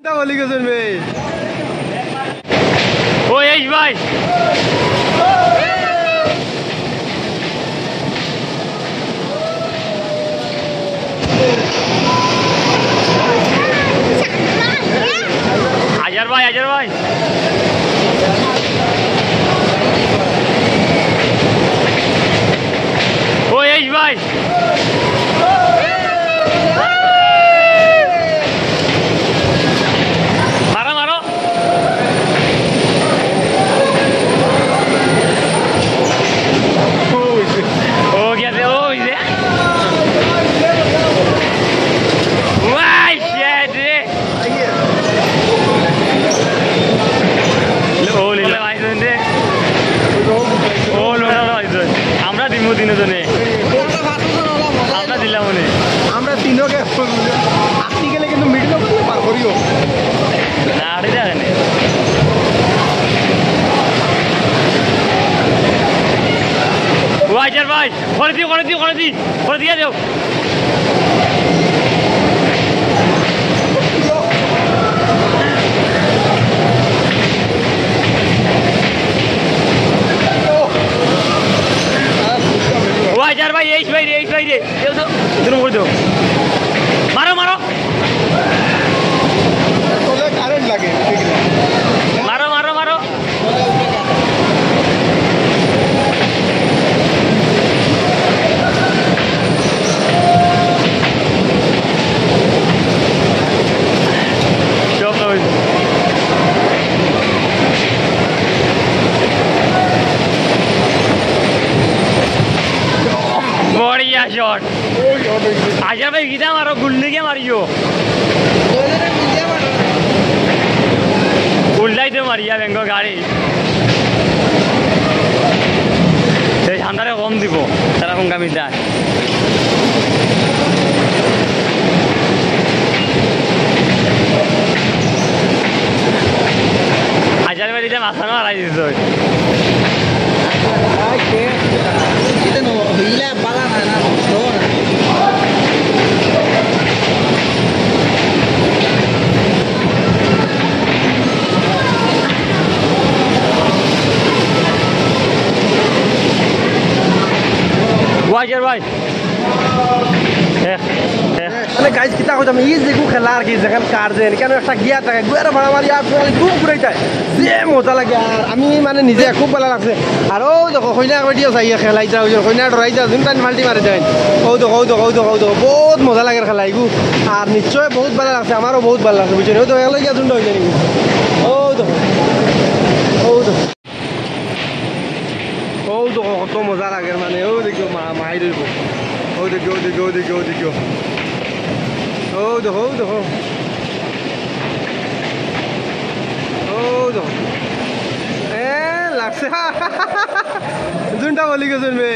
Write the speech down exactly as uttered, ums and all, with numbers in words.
তা বলি গেছেন বে। ওই, এই ভাই। আজার ভাই, আজার ভাই। ওই, এই ভাই। মারো, মারো। ও গেছে, ও গেছে। ওয়াই, shit রে। ও লীলা। ও লীলা। আমরা দিমু তিনজনে। আমরা দিলাম উনি। আমরা তিনও গে-, আপনি গেলে কিন্তু মিডিল অফ দিয়ে পার করিও। না, আরে জানে। ও আজার ভাই, করে দিও, করে দিও, করে দি, করে দিয়ে দেও। ও আজার ভাই, এই ভাই রে, এই ভাই রে। দেও তো, দুটো করে দেও। মারো, মারো। তলে কারেন্ট লাগে, ঠিক না? মারো, মারো, মারো। চলো। বড়িয়া শট। আচ্ছা ভাই, কিতা মারো, গুল্লি কে মারিও। উল্টাই তো মারিয়া বেঙ্গ গাড়ি। এই ঠান্ডারে কম দিব, তারা কোন গামি যায়। আজার বাড়িতে মাথা মারাই দিত। ওয়াজার ভাই। এক, এক। মানে গাইস, কিতা কইতাম, ই যেগু খেলা আর কি, যেখান কার যে, কেন একটা গিয়ার থাকে, গুয়ারে মারামারি আর খালি খুব ঘুরাইতায়, যে মজা লাগে। আর আমি মানে নিজে খুব ভালা লাগছে। আর ও দেখো, কইনা বেটিও চাইয়া খেলাইতা, ওই যে কইনা ডরাইতা, যোন টাইম ফাল্টি মারি দেয়। ও দেখো, ও দেখো, ও দেখো, ও দেখো, বহুত মজা লাগে খেলা এগু। আর নিশ্চয় বহুত ভালা লাগছে, আমারও বহুত ভালা লাগছে, বুঝছেন? ও দেখো, এগুলো গিয়া ঝুন্ড হয়ে যায়। ও দেখো, ও দেখো। ও দেখো, কত মজা লাগে মানে, ও দেখো, মা, মাই রইব। ও দেখো, ও দেখো, ও দেখো, ও দেখো। ও দেখো, ও দেখো। ও দেখো। এ, লাগছে। যোনটা বলি গেছেন বে।